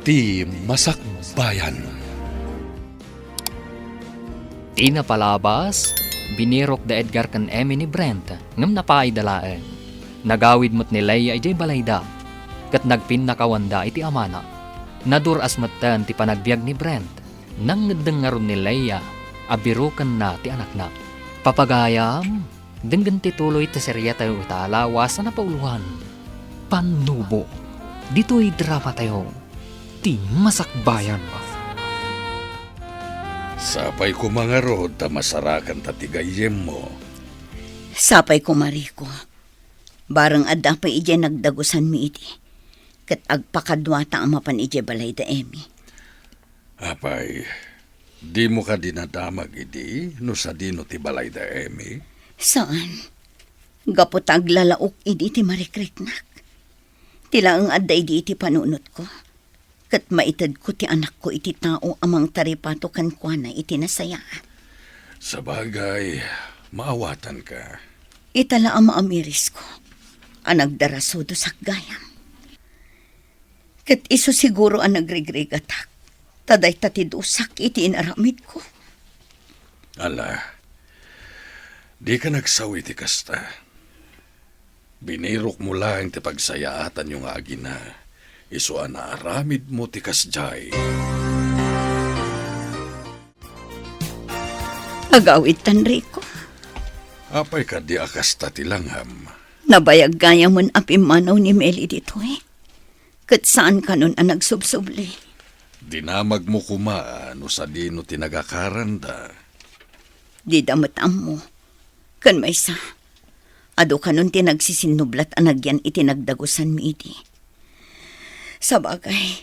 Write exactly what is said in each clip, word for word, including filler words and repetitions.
Ti Masakbayan. Ti napalabas, binirok da Edgar ken Emmy ni Brent, ngem napaayda laeng. Nagawid met ni Leia idiay balayda, ket nagpinnakawanda iti amana. Nadur-as metten ti panagbiag ni Brent. Nangngeddeng ngarud ni Leia a birokenna ti anakna. Papagayam, denggen ti tuloy ti seriatayo ita a lawas a napauluan, Pannubo. Ditoy dramatayo, Ti Masakbayan. Sapay koma ngarud ta masarakanta ti gayyemmo. Sapay koma, Rico. Bareng adda pay idiay nagdagusanmi idi, ket agpakaduata a mapan idiay balayda Emmy. Apay, dimo kadi nadamag idi no sadino ti balayda Emmy? Saan. Gapu ta aglalaok idi ti marikriknak. Ti laeng adda idi iti panunotko. Ket maitedko ti anakko iti tao a mangtaripato kenkuana iti nasayaat. Sabagay, maawatanka. Ita la a maamirisko a nagdarasudosak gayam. Ket isu siguro a nagrigrigatak, ta dayta ti dusak iti inaramidko. Ala, dika nagsaw iti kasta. Binirokmo laeng ti pagsayaatanyo nga agina, isu a naaramidmo ti kasdiay. Agawidtan, Rico. Apay kadi a kasta ti langham? Nabayag gayamen a pimmanaw ni Meli ditoy. Ket saan kanon a nagsubsubli. Dinamagmo koma no sadino ti nagakaranda. Dida met ammo. Ken maysa, adu kanon ti nagsisinnublat a nagyan iti nagdagusanmi idi. Sabagay,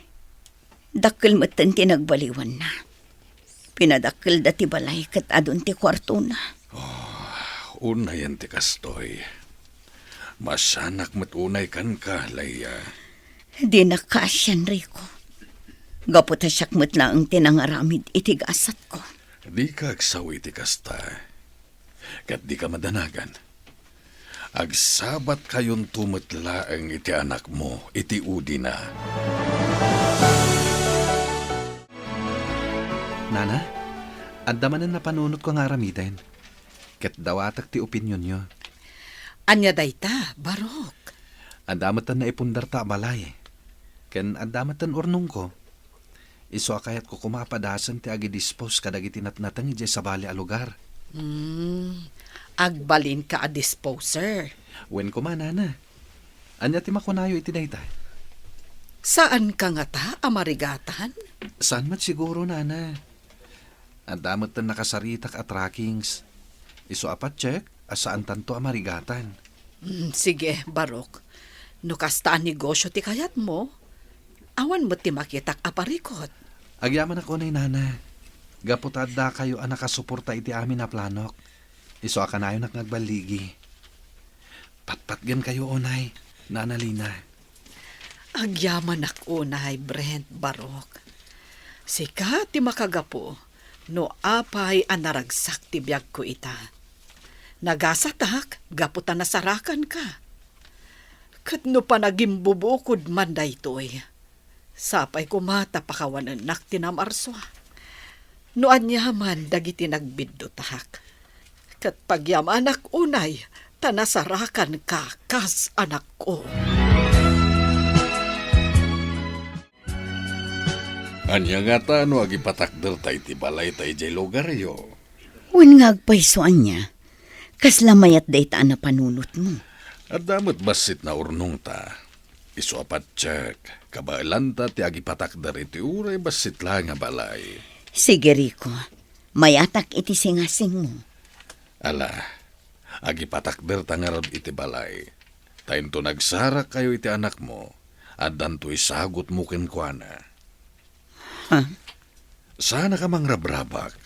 dakkel metten ti nagbaliwanna. Pinadakkelda ti balay ket adun ti kuartona. Oh, unayen ti kastoy. Masanak met unay kenka, Leia. Dinak kaasian, Rico. Gapu ta siak met laeng ti nangaramid iti gasatko. Dika agsaw iti kasta. Ket dika madanagan. Agsabatkayonto met laeng iti anakmo iti udina. Nana, adda manen napanunotko nga aramiden, ket dawatek ti opinionyo. Ania dayta, Barok? Adda metten naipundarta a balay, ken adda metten urnongko. Isu a kayatko koma a padasen ti agidispose kadagiti natnateng idiay sabali a lugar. Hmm, agbalinka a disposer. Wen koma, Nana. Ania ti makunayo iti dayta? Saanka ngata a marigatan? Saan met siguro, Nana. Adda metten nakasaritak a trackings. Isu a patiek a saantanto a marigatan. Mm, sige, Barok. No kasta a negosyo ti kayatmo, awan met ti makitak a parikut. Agyamanak unay, Nana. Gapu ta addakayo a nakasuporta iti amin a planok. Isu a kanayonak nga agballigi. Patpatgenkayo unay, Nana Lina. Agyamanak unay, Brent, Barok. Sika ti makagapu no apay a naragsak ti biagko ita. Nagasatak gapu ta nasarakanka. Ket no panagimbubukod man daytoy, sapay koma ta pakawanennak ti namarsua. No aniaman dagiti nagbiddutak, ket pagyamanak unay ta nasarakanka kas anakko. Ania ngata no agipatakderta iti balayta idiay lugaryo? Wen nga agpayso ania, kasla mayat dayta a napanunotmo. Adda met bassit naurnongta. Isu a patiek, kabaelanta ti agipatakder iti uray bassit laeng a balay. Sige, Rico. Mayatak iti singasingmo. Ala, agipatakderta ngarud iti balay. Ta inton agsarakkayo iti anakmo, addanto isagutmo kenkuana. Ha? Saanaka mangrabrabak.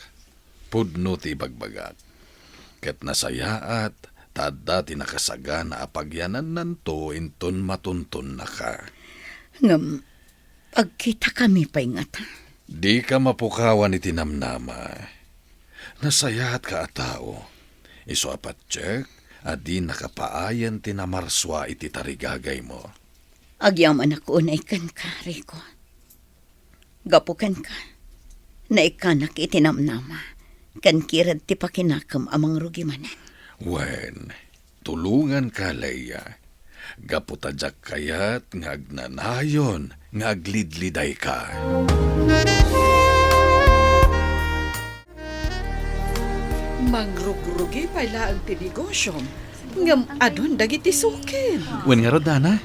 Pudno ti ibagbagak. Ket nasayaat ta adda ti nakasagana a pagyanannanto inton matuntonnaka. Ngem, agkitakami pay ngata? Dika mapukawan iti namnama. Nasayaatka a tao. Isu a patiek a dinaka paayen ti namarsua iti tarigagaymo. Agyamanak unay kenka, Rico. Gapu kenka, naikkanak iti namnama, ken kirad ti pakinakem a mangrugi manen. Wen, tulonganka, Leia, gapu ta diak kayat nga agnanayon nga aglidlidayka. Mangrugrugi pay laeng ti negosyom, ngem adun dagiti sukim. Wen ngarud, nana,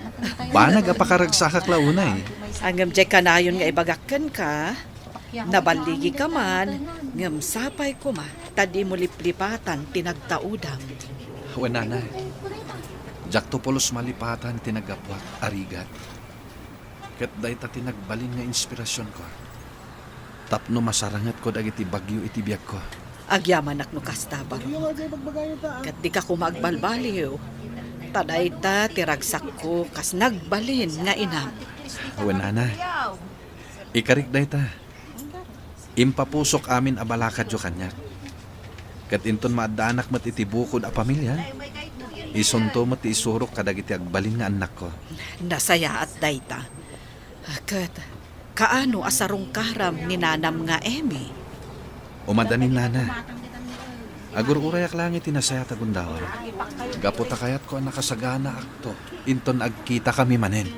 banag a pakaragsakak la unay. Ngem diay kanayon nga ibagak kenka, naballigika man, ngem sapay koma ta dimo liplipatan ti nagtaudam. Wen, nana, diakto pulos malipatan ti naggapuak a rigat. Ket dayta ti nagbalin nga inspirasionko tapno masarangetko dagiti bagyo iti biagko. Agyamanak no kasta, Barok. Ket dika koma agbalbaliw, ta dayta ti ragsakko kas nagbalin nga inam. Wen, nana, ikarik dayta. Impapusok amin a balakadyo kaniak. Ket inton maaddaanak met iti bukod a pamilia, isunto met ti isurok kadagiti agbalin nga annakko. Nasayaat dayta. Ket kaano a sarungkaram ni nanam nga Emmy? Umadanin, nana. Agur-urayak laeng iti nasayaat a gundawam. Gapu ta kayatko a nakasaganaakto inton agkitakami manen.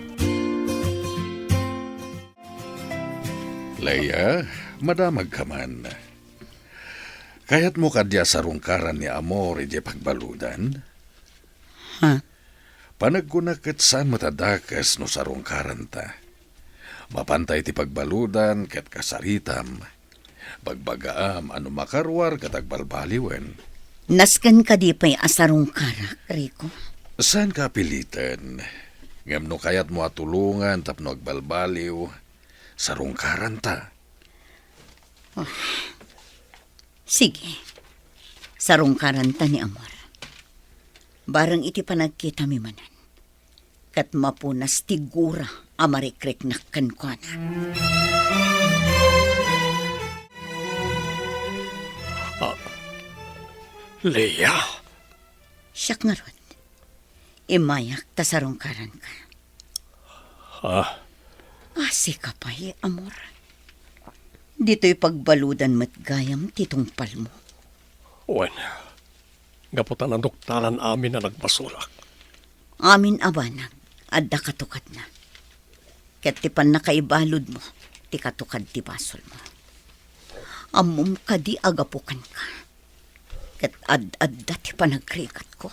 Leia, madamagka man. Kayatmo kadi a sarungkaran ni Amor idiay pagbaludan? Ha? Panagkunak ket saan met a dakes no sarungkaranta. Mapanta iti pagbaludan ket kasaritam. Bagbagaam a no makaruar ket agbalbaliwen. Nasken kadi pay a sarungkarak, Rico? Saanka a piliten. Ngem no kayatmo a tulongan tapno agbalbaliw, sarungkaranta. Ah, sige. Sarungkaranta ni Amor. Bareng iti panagkitami manen. Ket mapunas ti gura a marikriknak kenkuana. Ah, Leia? Siak ngarud. Immayak ta sarungkaranka. Ah. Asika pay, Amor. Ditoy pagbaludan met gayam ti tungpalmo. Wen, gapu ta naduktalan amin a nagbasolak. Amin a banag, adda katukadna. Ket ti pannakaibaludmo, ti katukad ti basolmo. Ammom kadi a gapu kenka. Ket ad-adda ti panagrigatko.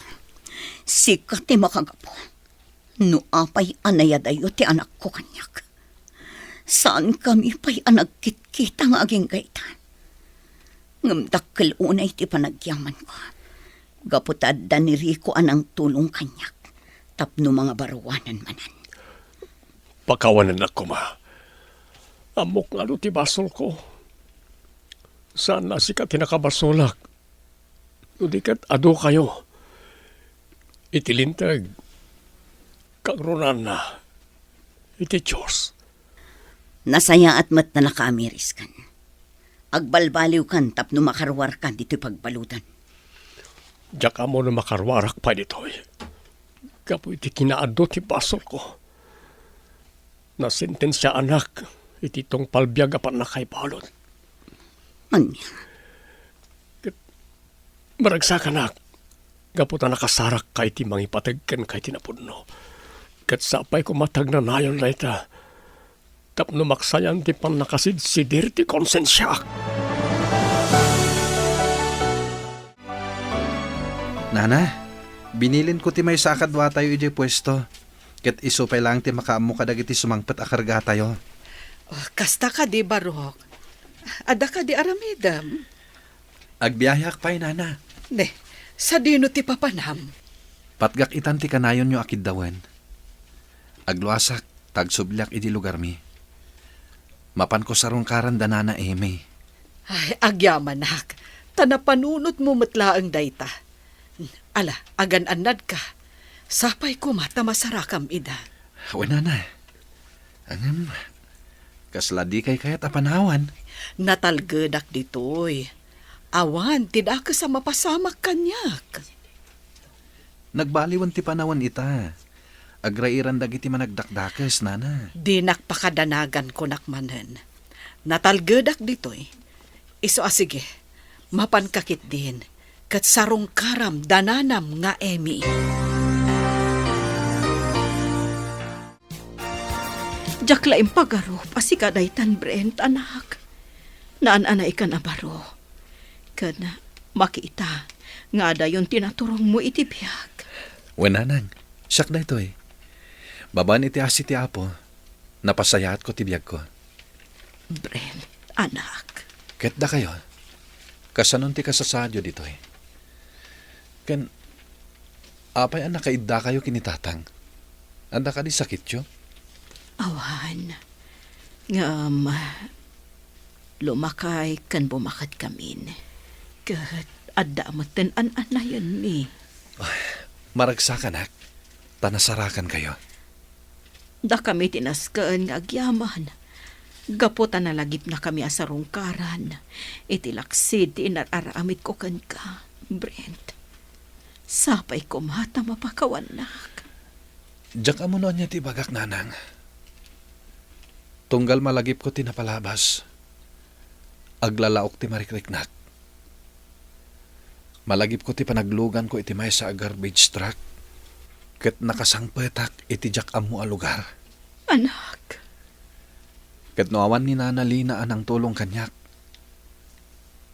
Sika ti makagapu. No apay a nayadayo ti anakko kaniak, saankami pay a nagkitkita nga agingga ita. Ngem dakkel unay ti panagyamanko, gapu ta adda ni Rico a nangtulong kaniak tapno mangabaruanan manen. Pakawanennak koma. Ammok nga adu ti basolko. Saan a sika ti nakabasolak. No di ket adukayo iti Linteg, kagrunanna iti Dios. Nasayaat met ta nakaamiriskan. Agbalbaliwkan tapno makaruarka ditoy pagbaludan. Diak ammo no makaruarak pay ditoy. Gapu iti kinaadu ti basolko. Nasentensiaanak iti tungpal biag a pannakaibalud. Ania? Ket maragsakanak, gapu ta nakasarakka iti mangipateg kenka iti napudno. Ket sapay koma ti agnanayon dayta, tapno maksayan ti pannakasidsidir ti konsensiak. Nana, binilinko ti maysa a kaduatayo idiay puesto, ket isu pay laeng ti makaammo kadagiti sumangpet a kargatayo. Oh, kasta kadi, Barok? Adda kadi aramidem? Agbiaheak pay, nana. Ne, sadino ti papanam? Patgak itan ti kanayonyo a kiddawen. Agluasak, ta agsubliak idi lugarmi. Mapanko sarungkaran da Nana Amy. Ay, agyamanak, ta napanunotmo met laeng dayta. Ala, agan-annadka. Sapay koma ta masarakam ida. Wen, nana. Ngem, kasla dikay kayat a panawan. Natalgedak ditoy. Awan ti dakes a mapasamak kaniak. Nagbaliwen ti panawan ita. Agrairan dagiti managdakdakes, nana. Dinak pakadanagan, kunak manen. Natalgedak ditoy. Isu a sige, mapanka ketdin, ket sarungkaram da nanam nga Emmy. Diak la impagarup a sika daytan, Brent, anak. Naan-anaykan a baro. Ken makita nga adayon ti naturongmo iti biag. Wen, nanang, siak daytoy. Babaen iti asi ti Apo, napasayaatko ti biagko. Brent, anak. Ket dakayo, kasanon ti kasasaadyo ditoy? Ken apay a nakaiddakayo ken ni Tatang? Adda kadi sakityo? Awan. Ngem, lumakay ken bumaketkamin. Ket adda metten an-annayenmi. Ay, maragsakanak, ta nasarakankayo. Dakami ti nasken nga agyaman, gapu ta nalagipnakami a sarungkaran iti laksid ti inar-aramidko kenka, Brent. Sapay koma ta mapakawannak. Diak ammo no ania ti ibagak, nanang. Tunggal malagipko ti napalabas, aglalaok ti marikriknak. Malagipko ti panagluganko iti maysa a garbage truck, ket nakasangpetak iti diak ammo a lugar. Anak. Ket no awan ni Nana Lina a nangtulong kaniak,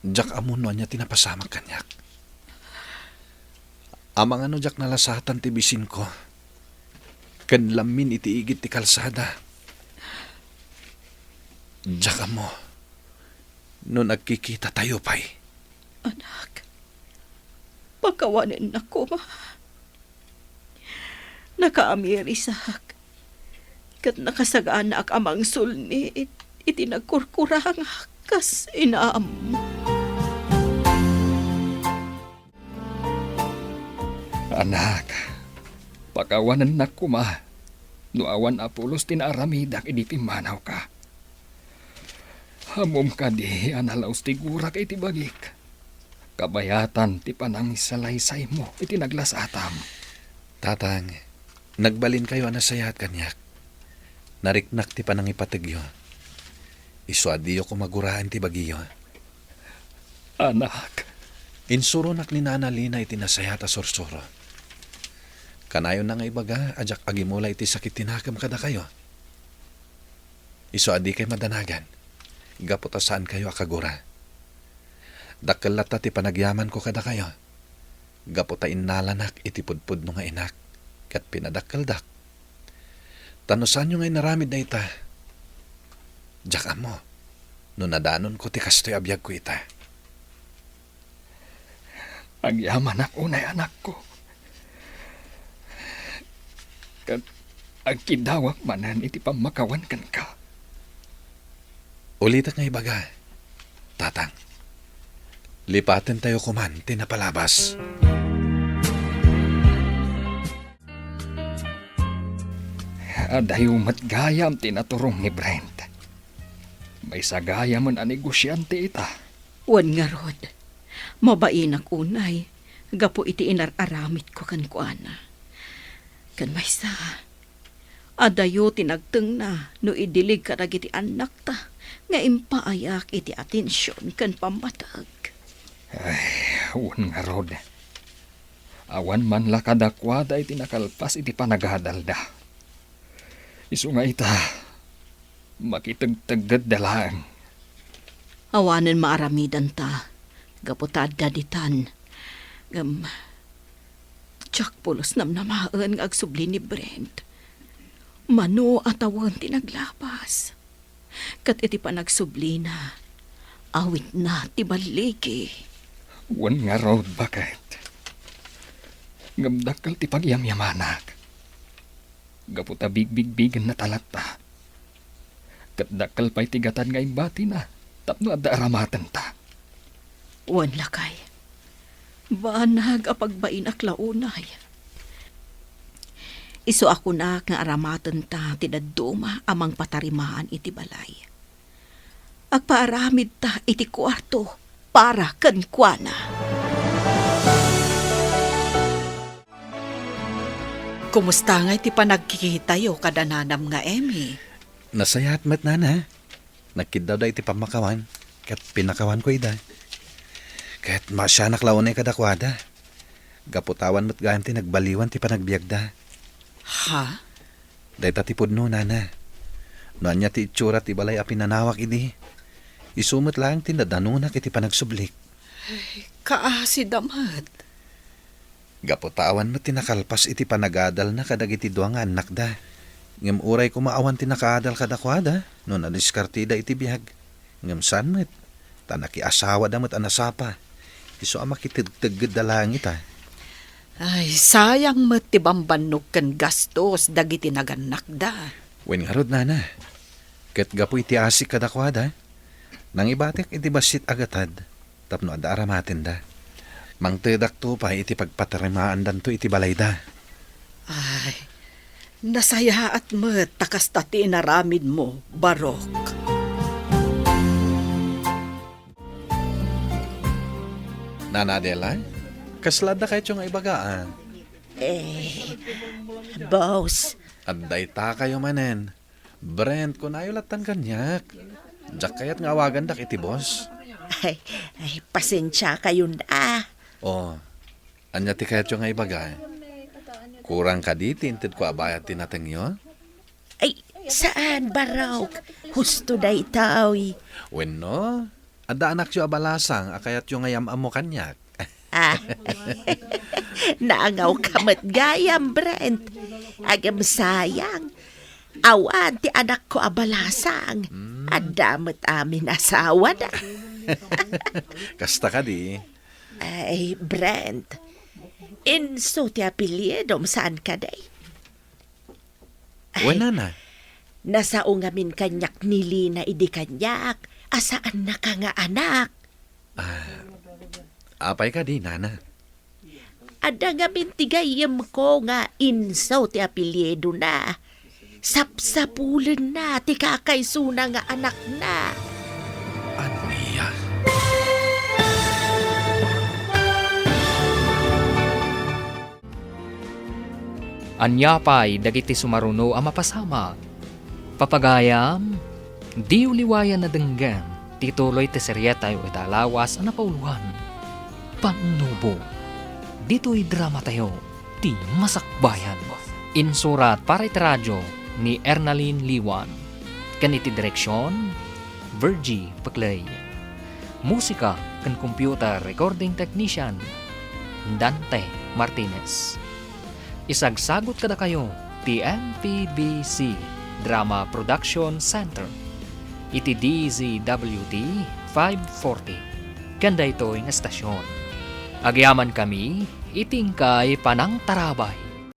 diak ammo no ania ti napasamak kaniak. Amangan no diak nalasatan ti bisinko, ken lammin iti igid ti kalsada. Diak ammo no nagkikitatayo pay. Anak, pakawanennak koma. Nakaamirisak, ket nakasaganaak a mangsulni it-, iti nagkurkurangak kas inam. Anak, pakawanennak koma no awan a pulos ti naaramidak idi pimmanawka. Ammom kadi a nalaus ti gurak iti bagik, kabayatan ti panangisalaysaymo iti naglasatam. Tatang, nagbalinkayo a nasayaat kaniak. Nariknak ti panangipategyo. Isu a diyo koma guraen ti bagiyo. Anak. Insuronak ni Nana Lina iti nasayaat a sursuro. Kanayonna nga ibaga a diak agimula iti sakit ti nakem kadakayo. Isu a dikay madanagan, gapu ta saankayo a kagura. Dakkel latta ti panagyamanko kadakayo, gapu ta innalanak iti pudpudno nga inak, ket pinadakkeldak. Ta no saanyo nga inaramid dayta, diak ammo no nadanonko ti kastoy a biagko ita. Agyamanak unay, anakko. Ket agkidawak manen iti pammakawan kenka. Ulitek nga ibaga, Tatang. Lipatentayo koman ti napalabas. Adayo met gayam ti naturong ni Brent. Maysa gayamen a negosiante ita. Wen ngarud, mabainak unay gapu iti inar-aramidko kenkuana. Ken maysa, adayo ti nagtengna no idilig kadagiti annakta nga impaayak iti atension ken pammateg. Ay, wen ngarud. Awan man la kadakuada iti nakalpas iti panagadalda. Isu nga ita, makitegteggedda laeng. Awanen maaramidanta, gapu ta adda ditan. Ngem, diak pulos namnamaen nga agsubli ni Brent. Mano a tawen ti naglabas. Ket iti panagsublina, awitna ti balligi. Wen ngarud, baket. Ngem dakkel ti pagyamyamanak. Gapu ta bigbigbigenna ta latta. Ket dakkel pay ti gatad nga imbatina tapno adda aramatenta. Wen lakay, banag a pagbainak la unay. Isu a kunak nga aramatenta ti dadduma a mangpatarimaan iti balay. Agpaaramidta iti kuarto para kenkuana. Kumusta ngay ti panagkikitayo kada nanam nga Emmy? Nasayaat met, Nana. Nagkiddawda iti pammakawan, ket pinakawanko ida. Ket maasianak la unay kadakuada. Gapu ta awan met gayam ti nagbaliwan ti panagbiagda. Ha? Dayta ti pudno, nana. No ania ti itsura ti balay a pinanawak idi, isu met laeng ti nadanonak iti panagsublik. Ay, kaasida met. Gapu ta awan met ti nakalpas iti panagadalna kadagiti dua nga annakda. Ngem uray koma awan ti nakaadal kadakuada no nadiskartida iti biag. Ngem saan met, ta nakiasawada met a nasapa. Isu a makitegteggedda laeng ita. Ay, sayang met ti bambannog ken gastos dagiti nagannakda. Wen ngarud, nana. Ket gapu iti asik kadakuada, nangibatek iti bassit a gatad tapno adda aramatenda. Mangtedakto pay iti pagpatarimaandanto iti balayda. Ay, nasayaat met ta kasta ti inaramidmo, Barok. Nana Adela, kasla adda kayatyo nga ibaga, a? Eh, boss. Adda itakayo manen. Brent, kunayo lattan kaniak. Diak kayat nga awagandak iti boss. Ay, ay, pasensiakayon a. Oh, ania ti kayatyo nga ibaga? Kurang kadi ti intedko a bayad ti natengyo? Ay, saan, Barok. Husto daytoy. Wenno, adda anakyo a balasang a kayatyo nga yam-ammo kaniak. Ah, naangawka met gayam, Brent. Agem sayang. Awan ti anakko a balasang. Mm. Adda met amin asawada. Kasta kadi? Ay, Brent. Inso ti apelyidom, saan kadi? Ay, wen, nana. Nasao ngamin kaniak ni Lina idi kaniak a saannaka nga anak. Ah, apay kadi, nana? Adda ngamin ti gayyemko nga Inso ti apelyidona. Sapsapulenna ti kakaysona nga anakna. Ania? Ania pay dagiti sumaruno a mapasamak? Papagayam, diyo liwayan a denggen ti tuloy ti serietayo ita a lawas a napauloan, Pannubo. Ditoy dramatayo, ti Masakbayan. Insurat para iti radio ni Ernalyn Liwan, ken iti direksion, Virgie Peclay. Musika ken computer recording technician, Dante Martinez. Isagsagut kadakayo ti M P B C Drama Production Center iti D Z W T five forty ken daytoy nga estasion. Agyamankami iti inkay panangtarabay.